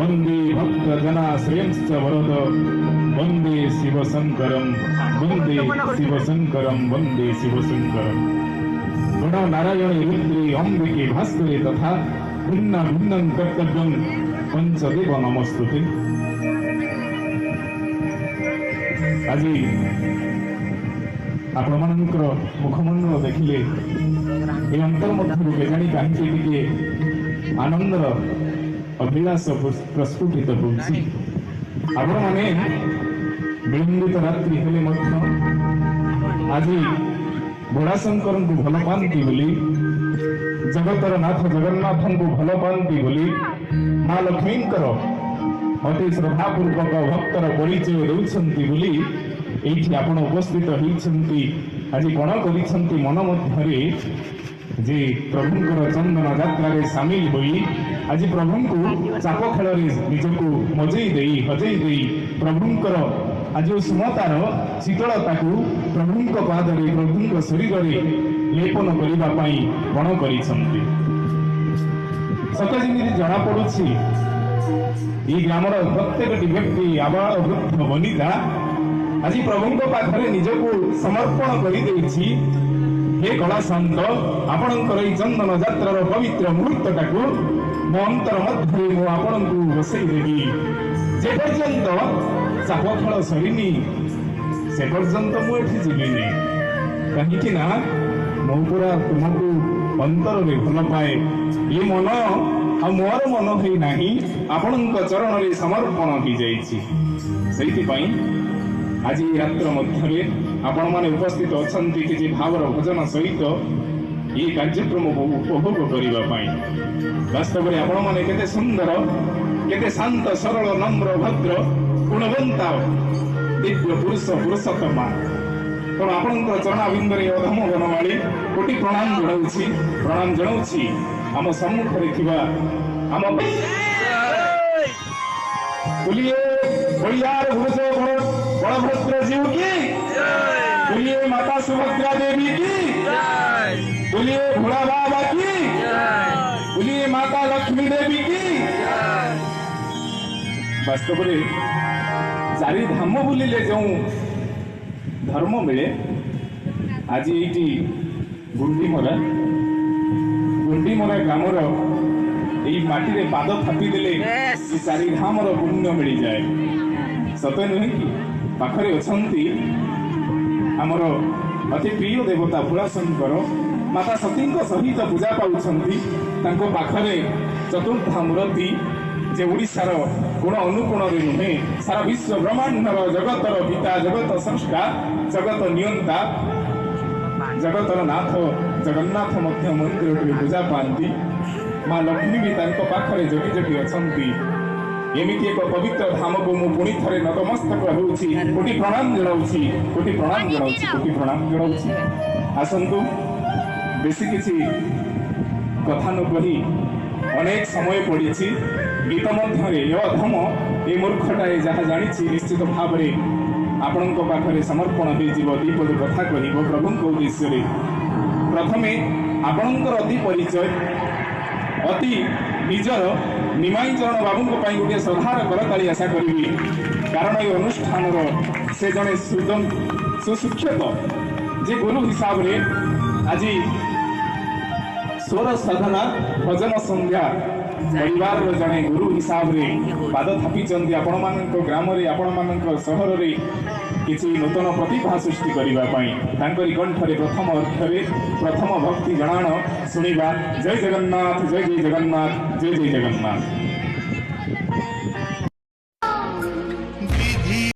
ବନ୍ଦେ ଭକ୍ତ ଜନାଶ୍ରୟଂଶ୍ଚ ବରଦ ବନ୍ଦେ ଶିବଶଙ୍କରಂ ବନ୍ଦେ ଶିବଶଙ୍କରಂ ବନ୍ଦେ ଶିବଶଙ୍କରಂ। ଗଣ ନାରାୟଣୀ ରୁଦ୍ରୀ ଅମ୍ବିକେ ଭାସ୍କରେ ତଥା ଭିନ୍ନ ଭିନ୍ନ କର୍ତ୍ତବ୍ୟଂ ପଞ୍ଚଦେବ ନମସ୍ତୁତେ। ଆଜି ଆପଣମାନଙ୍କର ମୁଖମଣ୍ଡଳ ଦେଖିଲେ ଏ ଅନ୍ତର ମଧ୍ୟରୁ କେଜାଣି କାହିଁକି ଟିକେ ଆନନ୍ଦର ଅଭିଳାଷ ପ୍ରସ୍ଫୁଟିତ ହେଉଛି। ଆପଣମାନେ ବିଳମ୍ବିତ ରାତ୍ରି ହେଲେ ମଧ୍ୟ ଆଜି ଭୋଳାଶଙ୍କରଙ୍କୁ ଭଲ ପାଆନ୍ତି ବୋଲି, ଜଗତର ନାଥ ଜଗନ୍ନାଥଙ୍କୁ ଭଲ ପାଆନ୍ତି ବୋଲି, ମା ଲକ୍ଷ୍ମୀଙ୍କର ଅତି ଶ୍ରଦ୍ଧାପୂର୍ବକ ଭକ୍ତର ପରିଚୟ ଦେଉଛନ୍ତି ବୋଲି ଏଇଠି ଆପଣ ଉପସ୍ଥିତ ହୋଇଛନ୍ତି। ଆଜି କଣ କରିଛନ୍ତି ମନ ମଧ୍ୟରେ ଯେ ପ୍ରଭୁଙ୍କର ଚନ୍ଦନ ଯାତ୍ରାରେ ସାମିଲ ହୋଇ ଆଜି ପ୍ରଭୁଙ୍କୁ ଚାପ ଖେଳରେ ନିଜକୁ ମଜେଇ ଦେଇ ହଜେଇ ଦେଇ ପ୍ରଭୁଙ୍କର ଆଜି ଉଷ୍ମତାର ଶୀତଳତାକୁ ପ୍ରଭୁଙ୍କ ପାଦରେ ପ୍ରଭୁଙ୍କ ଶରୀରରେ ଲେପନ କରିବା ପାଇଁ ପଣ କରିଛନ୍ତି। ସତ ଯେମିତି ଜଣାପଡୁଛି ଏଇ ଗ୍ରାମର ପ୍ରତ୍ୟେକଟି ବ୍ୟକ୍ତି ଆବାଳ ବୃଦ୍ଧ ବନିତା ଆଜି ପ୍ରଭୁଙ୍କ ପାଖରେ ନିଜକୁ ସମର୍ପଣ କରିଦେଇଛି। ହେ କଳା ସନ୍ତ, ଆପଣଙ୍କର ଏଇ ଚନ୍ଦନ ଯାତ୍ରାର ପବିତ୍ର ମୁହୂର୍ତ୍ତଟାକୁ ମୋ ଅନ୍ତର ମଧ୍ୟରେ ମୁଁ ଆପଣଙ୍କୁ ବସେଇ ଦେବି। ଯେ ପର୍ଯ୍ୟନ୍ତ ଚାପ ଖେଳ ସରିନି ସେ ପର୍ଯ୍ୟନ୍ତ ମୁଁ ଏଠି ଯିବିନି। କାହିଁକି ନା ମୁଁ ପୁରା ତୁମକୁ ଅନ୍ତରରେ ଭଲ ପାଏ। ଏ ମନ ଆଉ ମୋର ମନ ହେଇନାହିଁ, ଆପଣଙ୍କ ଚରଣରେ ସମର୍ପଣ ହେଇଯାଇଛି। ସେଇଥିପାଇଁ ଆଜି ରାତ୍ର ମଧ୍ୟରେ ଆପଣମାନେ ଉପସ୍ଥିତ ଅଛନ୍ତି କିଛି ଭାବର ଭଜନ ସହିତ ଏହି କାର୍ଯ୍ୟକ୍ରମକୁ ଉପଭୋଗ କରିବା ପାଇଁ। ବାସ୍ତବରେ ଆପଣମାନେ କେତେ ସୁନ୍ଦର, କେତେ ଶାନ୍ତ, ସରଳ, ନମ୍ର, ଭଦ୍ର, ଗୁଣବନ୍ତା ଦିବ୍ୟ ପୁରୁଷ ପୁରୁଷୋତ୍ତମା। ତେଣୁ ଆପଣଙ୍କର ଚରଣାବିନ୍ଦରେ ଅଧମ ବନମାଳୀ କୋଟି ପ୍ରଣାମ ଜଣାଉଛି, ପ୍ରଣାମ ଜଣାଉଛି। ଆମ ସମ୍ମୁଖରେ ଥିବା ଆମ ବୁଲିଏ ବଳିୟାର ଭୁଜ ବଳଭଦ୍ର ଜୀଉ କି, ବୁଲିଏ ମାତା ସୁଭଦ୍ରା ଦେବୀ କି, ବୁଲିଏ ଭୋଳା ବାବା କି, ବୁଲିଏ ମାତା ଲକ୍ଷ୍ମୀ ଦେବୀ କି। ବାସ୍ତବରେ ଚାରି ଧାମ ବୁଲିଲେ ଯେଉଁ ଧର୍ମ ମିଳେ, ଆଜି ଏଇଠି ଗୁଣ୍ଡିମରା ଗ୍ରାମର ଏଇ ମାଟିରେ ପାଦ ଥାପିଦେଲେ ଏ ଚାରି ଧାମର ପୁଣ୍ୟ ମିଳିଯାଏ। ସତ ନୁହେଁ କି? ପାଖରେ ଅଛନ୍ତି ଆମର ଅତି ପ୍ରିୟ ଦେବତା ଭୋଳାଶଙ୍କର, ମାତା ସତୀଙ୍କ ସହିତ ପୂଜା ପାଉଛନ୍ତି। ତାଙ୍କ ପାଖରେ ଚତୁର୍ଦ୍ଧା ମୂର୍ତ୍ତି, ଯେ ଓଡ଼ିଶାର କୋଣ ଅନୁକୋଣରେ ନୁହେଁ ସାରା ବିଶ୍ୱ ବ୍ରହ୍ମାଣ୍ଡର ଜଗତର ପିତା, ଜଗତ ସ୍ରଷ୍ଟା, ଜଗତ ନିୟନ୍ତା, ଜଗତର ନାଥ ଜଗନ୍ନାଥ ମଧ୍ୟ ମନ୍ଦିରଟିରେ ପୂଜା ପାଆନ୍ତି। ମା ଲକ୍ଷ୍ମୀ ବି ତାଙ୍କ ପାଖରେ ଜଗି ଜଗି ଅଛନ୍ତି। ଏମିତି ଏକ ପବିତ୍ର ଧାମକୁ ମୁଁ ପୁଣି ଥରେ ନତମସ୍ତକ ହେଉଛି, କୋଟି ପ୍ରଣାମ ଜଣାଉଛି, କୋଟି ପ୍ରଣାମ ଜଣାଉଛି, କୋଟି ପ୍ରଣାମ ଜଣାଉଛି। ଆସନ୍ତୁ ବେଶୀ କିଛି କଥା ନ କହି ଅନେକ ସମୟ ପଡ଼ିଛି ଗୀତ ମଧ୍ୟରେ। ଏ ଅଧମ ଏ ମୂର୍ଖଟାଏ ଯାହା ଜାଣିଛି ନିଶ୍ଚିତ ଭାବରେ ଆପଣଙ୍କ ପାଖରେ ସମର୍ପଣ ହେଇଯିବ। ଦ୍ୱିପଦ କଥା କହିବ ପ୍ରଭୁଙ୍କ ଉଦ୍ଦେଶ୍ୟରେ। ପ୍ରଥମେ ଆପଣଙ୍କର ଅତି ପରିଚୟ, ଅତି ନିଜର ନିମାଇ ଚରଣ ବାବୁଙ୍କ ପାଇଁ ଗୋଟିଏ ଶ୍ରଦ୍ଧାର କରତାଳି ଆଶା କରିବି। କାରଣ ଏ ଅନୁଷ୍ଠାନର ସେ ଜଣେ ସୁଶିକ୍ଷକ, ଯେ ଗୁରୁ ହିସାବରେ ଆଜି ସ୍ୱର ସାଧନା ଭଜନ ସନ୍ଧ୍ୟା ପରିବାରର ଜଣେ ଗୁରୁ ହିସାବରେ ପାଦ ଥାପିଛନ୍ତି ଆପଣମାନଙ୍କ ଗ୍ରାମରେ, ଆପଣମାନଙ୍କ ସହରରେ କିଛି ନୂତନ ପ୍ରତିଭା ସୃଷ୍ଟି କରିବା ପାଇଁ। ତାଙ୍କରି କଣ୍ଠରେ ପ୍ରଥମ ଅର୍ଥରେ ପ୍ରଥମ ଭକ୍ତି ଜଣାଣ ଶୁଣିବା। ଜୟ ଜଗନ୍ନାଥ, ଜୟ ଜୟ ଜଗନ୍ନାଥ, ଜୟ ଜୟ ଜଗନ୍ନାଥ।